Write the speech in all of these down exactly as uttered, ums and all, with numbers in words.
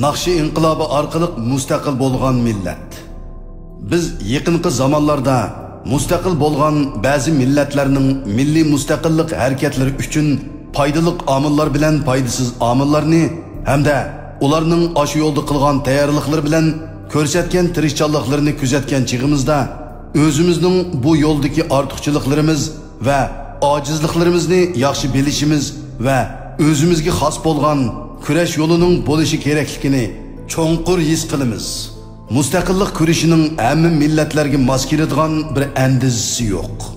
ناخشا ئىنقىلابى ئارقىلىق مۇستەقىل بولغان مىللەت. بىز يېقىنقى زامانلاردا مۇستەقىل بولغان بەزى مىللەتلەرنىڭ مىللىي مۇستەقىللىق ھەرىكەتلىرى ئۈچۈن پايدىلىق ئامىللار بىلەن پايدىسىز ئامىللارنى ھەمدە ئۇلارنىڭ ئاشۇ يولدا قىلغان تەييارلىقلىرى بىلەن كۆرسەتكەن تىرىشچانلىقلىرىنى كۆزەتكەن چېغىمىزدا، ئۆزىمىزنىڭ بۇ يولدىكى ئارتۇقچىلىقلىرىمىز ۋە ئاجىزلىقلىرىمىزنى ياخشى بىلىشىمىز ۋە ئۆزىمىزگە خاس بولغان كۈرەش يولىنىڭ بولۇشى كېرەكلىكىنى چوڭقۇر ھېس قىلىمىز. مۇستەقىللىق كۈرىشىنىڭ ھەممە مىللەتلەرگە ماس كېلىدىغان بىر ئەندىزىسى يوق.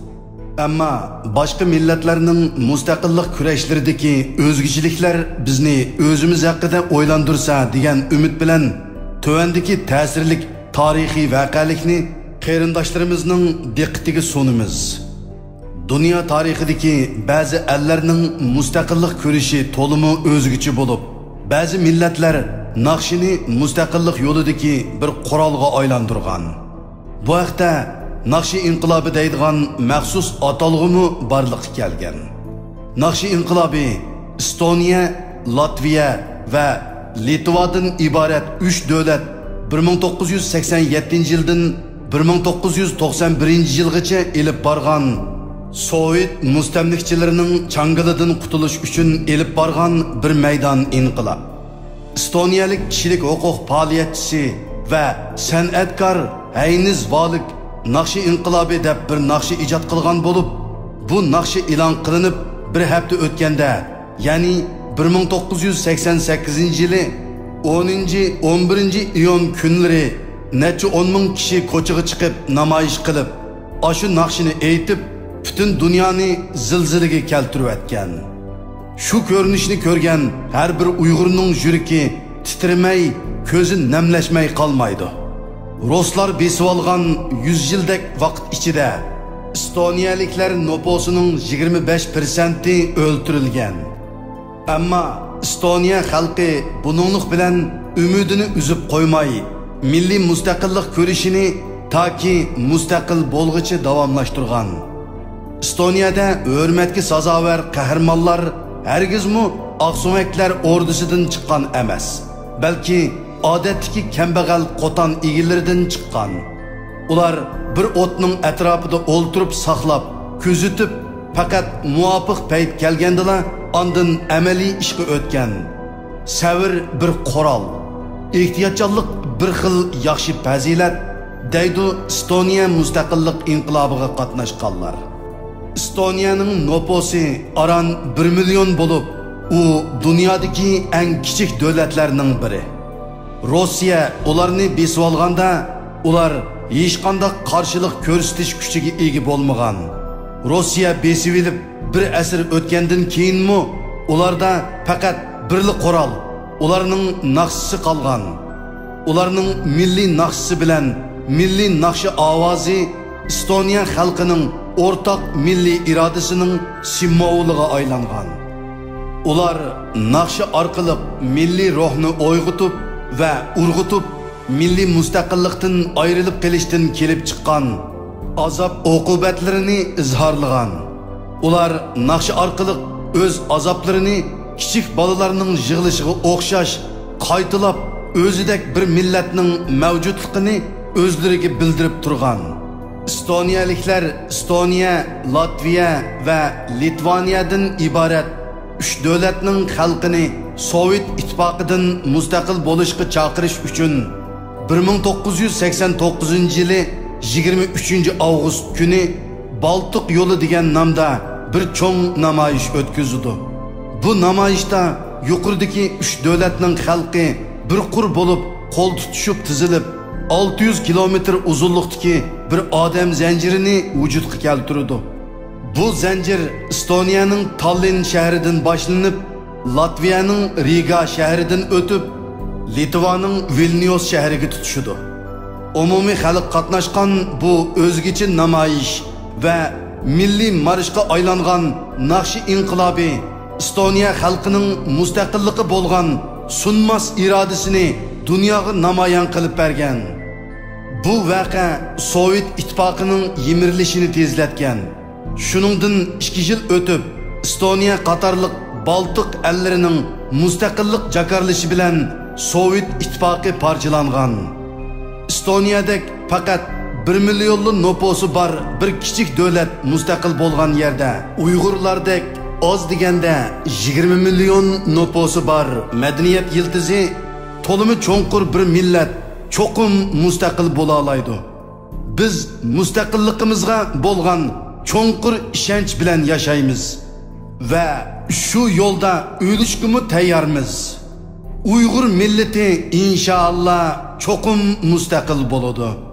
ئەمما باشقا مىللەتلەرنىڭ مۇستەقىللىق كۈرەشلىرىدىكى ئۆزگىچىلىكلەر بىزنى ئۆزىمىز ھەققىدە ئويلاندۇرسا دېگەن ئۈمىد بىلەن تۆۋەندىكى تەسىرلىك تارىخىي ۋەقەلىكنى قېرىنداشلىرىمىزنىڭ دىققىتىگە سۇنىمىز. دۇنيا تارىخىدىكى بەزى ئەللەرنىڭ مۇستەقىللىق كۈرىشى تولىمۇ ئۆزگىچە بولۇپ، بەزى مىللەتلەر ناخشىنى مۇستەقىللىق يولىدىكى بىر قورالغا ئايلاندۇرغان. بۇ ھەقتە ناخشا ئىنقىلابى دەيدىغان مەخسۇس ئاتالغۇمۇ بارلىققا كەلگەن. ناخشا ئىنقىلابى ئىستونىيە، لاتۋىيە ۋە لىتۋادىن ئىبارەت ئۈچ دۆلەت بىر مىڭ توققۇز يۈز سەكسەن يەتتىنچى يىلدىن بىر مىڭ توققۇز يۈز توقسان بىرىنچى يىلغىچە ئېلىپ بارغان سوۋېت مۇستەملىكىچىلىرىنىڭ چاڭگىلىدىن قۇتۇلۇش ئۈچۈن ئېلىپ بارغان بىر مەيدان ئىنقىلاب. ئىستونىيەلىك كىشىلىك ھوقۇق پائالىيەتچىسى ۋە سەنئەتكار ھەينىز ۋالىك ناخشا ئىنقىلابى دەپ بىر ناخشا ئىجاد قىلغان بولۇپ، بۇ ناخشا ئېلان قىلىنىپ بىر ھەپتە ئۆتكەندە، يەنى بىر مىڭ توققۇز يۈز سەكسەن سەككىزىنچى يىلى ئونىنچى، ئون بىرىنچى ئىيۇن كۈنلىرى نەچچە ئون مىڭ كىشى كوچىغا چىقىپ نامايىش قىلىپ، ئاشۇ ناخشىنى ئېيتىپ، پۈتۈن دۇنيانى زىلزىلىگە كەلتۈرۈۋەتكەن. شۇ كۆرۈنۈشنى كۆرگەن ھەر بىر ئۇيغۇرنىڭ يۈرىكى تىترىمەي، كۆزى نەملەشمەي قالمايدۇ. رۇسلار بېسىۋالغان يۈز يىلدەك ۋاقىت ئىچىدە ئىستونىيەلىكلەر نوپۇسىنىڭ يىگىرمە بەش پىرسەنتى ئۆلتۈرۈلگەن. ئەمما ئىستونىيە خەلقى بۇنىڭلىق بىلەن ئۈمىدىنى ئۈزۈپ قويماي، مىللىي مۇستەقىللىق كۈرىشىنى تاكى مۇستەقىل بولغۇچە داۋاملاشتۇرغان. ئىستونىيەدە ھۆرمەتكە سازاۋەر قەھرىمانلار ھەرگىزمۇ ئاقسۆڭەكلەر ئوردىسىدىن چىققان ئەمەس، بەلكى ئادەتتىكى كەمبەغەل قوتان ئىگىلىرىدىن چىققان. ئۇلار بىر ئوتنىڭ ئەتراپىدا ئولتۇرۇپ ساقلاپ، كۆزىتىپ، پەقەت مۇۋاپىق پەيت كەلگەندىلا ئاندىن ئەمەلىي ئىشقا ئۆتكەن. سەۋر بىر قورال، ئېھتىياتچانلىق بىر خىل ياخشى پەزىلەت، دەيدۇ ئىستونىيە مۇستەقىللىق ئىنقىلابىغا قاتناشقانلار. ئىستونىيەنىڭ نوپۇسى ئاران بىر مىليون بولۇپ، ئۇ دۇنيادىكى ئەڭ كىچىك دۆلەتلەرنىڭ بىرى. روسىيە ئۇلارنى بېسىۋالغاندا، ئۇلار ھېچقانداق قارشىلىق كۆرسىتىش كۈچىگە ئىگە بولمىغان. روسىيە بېسىۋېلىپ بىر ئەسىر ئۆتكەندىن كېيىنمۇ ئۇلاردا پەقەت بىرلا قورال، ئۇلارنىڭ ناخشىسى قالغان. ئۇلارنىڭ مىللىي ناخشىسى بىلەن مىللىي ناخشا ئاۋازى ئىستونىيە خەلقىنىڭ ئورتاق مىللىي ئىرادىسىنىڭ سىمۋولىغا ئايلانغان. ئۇلار ناخشا ئارقىلىق مىللىي روھنى ئويغىتىپ ۋە ئۇرغۇتۇپ، مىللىي مۇستەقىللىقتىن ئايرىلىپ قېلىشتىن كېلىپ چىققان ئازاب-ئوقۇبەتلىرىنى ئىزھارلىغان. ئۇلار ناخشا ئارقىلىق ئۆز ئازابلىرىنى كىچىك بالىلارنىڭ يىغلىشىغا ئوخشاش قايتىلاپ، ئۆزىدەك بىر مىللەتنىڭ مەۋجۇتلۇقىنى ئۆزلىرىگە بىلدۈرۈپ تۇرغان. ئىستونىيەلىكلەر ئىستونىيە، لاتۋىيە ۋە لىتۋانىيەدىن ئىبارەت ئۈچ دۆلەتنىڭ خەلقىنى سوۋېت ئىتتىپاقىدىن مۇستەقىل بولۇشقا چاقىرىش ئۈچۈن بىر مىڭ توققۇز يۈز سەكسەن توققۇزىنچى يىلى يىگىرمە ئۈچىنچى ئاۋغۇست كۈنى بالتىق يولى دېگەن نامدا بىر چوڭ نامايىش ئۆتكۈزىدۇ. بۇ نامايىشتا يۇقىرىدىكى ئۈچ دۆلەتنىڭ خەلقى بىر قۇر بولۇپ قول تۇتۇشۇپ تىزىلىپ، ئالتە يۈز كىلومېتىر ئۇزۇنلۇقتىكى بىر ئادەم زەنجىرىنى ۋۇجۇدقا كەلتۈرىدۇ. بۇ زەنجىر ئىستونىيەنىڭ تاللىن شەھىرىدىن باشلىنىپ، لاتۋىيەنىڭ رىگا شەھىرىدىن ئۆتۈپ، لىتۋانىڭ ۋىلنيۇس شەھىرىگە تۇتىشىدۇ. ئومۇمىي خەلق قاتناشقان بۇ ئۆزگىچە نامايىش ۋە مىللىي مارشقا ئايلانغان ناخشا ئىنقىلابى ئىستونىيە خەلقىنىڭ مۇستەقىللىقى بولغان سۇنماس ئىرادىسىنى دۇنياغا نامايان قىلىپ بەرگەن. بۇ ۋەقە سوۋېت ئىتتىپاقىنىڭ يىمىرىلىشىنى تېزلەتكەن. شۇنىڭدىن ئىككى يىل ئۆتۈپ، ئىستونىيە قاتارلىق بالتىق ئەللىرىنىڭ مۇستەقىللىق جاكارلىشى بىلەن سوۋېت ئىتتىپاقى پارچىلانغان، ئېستونىيەدەك پەقەت بىر مىليونلا نوپۇسى بار بىر كىچىك دۆلەت مۇستەقىل بولغان يەردە، ئۇيغۇرلاردەك ئاز دېگەندە يىگىرمە مىليون نوپۇسى بار مەدەنىيەت يىلتىزى، تولىمۇ چوڭقۇر بىر مىللەت چوقۇم مۇستەقىل بولالايدۇ. بىز مۇستەقىللىقىمىزغا بولغان چوڭقۇر ئىشەنچ بىلەن ياشايمىز ۋە شۇ يولدا ئۆلۈشكىمۇ تەييارمىز. ئۇيغۇر مىللىتى ئىنشائاللا چوقۇم مۇستەقىل بولىدۇ.